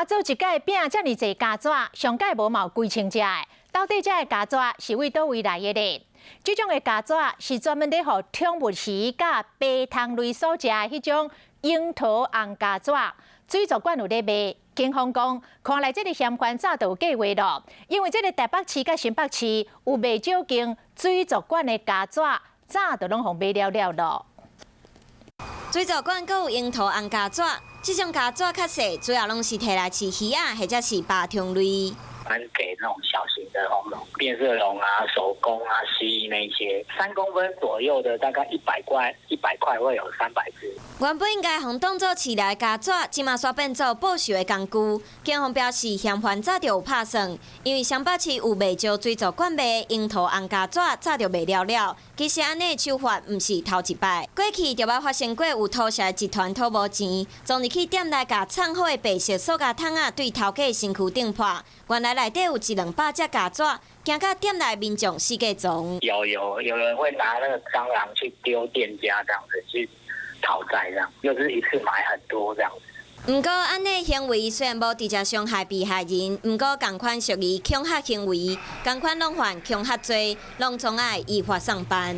啊，做一擺餅遮爾濟膠紙，上蓋無嘛有幾千隻的。到底這个膠紙是對佗位來的咧？這種的膠紙是專門咧予寵物魚佮爬蟲類所食的彼種櫻桃紅膠紙。水族館有咧賣，警方講，看來這个嫌犯早就有計劃咯，因為這个台北市佮新北市有袂少間水族館的膠紙，早就攏予買了了咯。水族館閣有櫻桃紅膠紙，這種膠紙較細，主要攏是提來飼魚仔或者是爬蟲類。專給那種小型的紅龍、變色龍啊、守宮啊、蜥蜴那些，3公分左右的，大概100塊，100塊會有300隻。原本應該予當做飼料的膠紙，這馬煞變做報仇的工具。警方表示，嫌犯早就有拍算，因為新北市有袂少水族館賣的櫻桃紅膠紙，早就賣了了。其實按呢手法毋是頭一擺，過去就捌發生過有偷竊集團討無錢，衝入去店內共藏好的白色塑膠桶仔對頭家身軀頂破，原來內底有一兩百隻膠紙，驚甲店內民眾四界傱。有人會拿那個蟑螂去丟店家，這樣子去討債，這樣就是一次買很多這樣子。毋過，按呢行為雖然無直接傷害被害人，毋過仝款屬於恐嚇行為，仝款攏犯恐嚇罪，攏總愛依法送辦。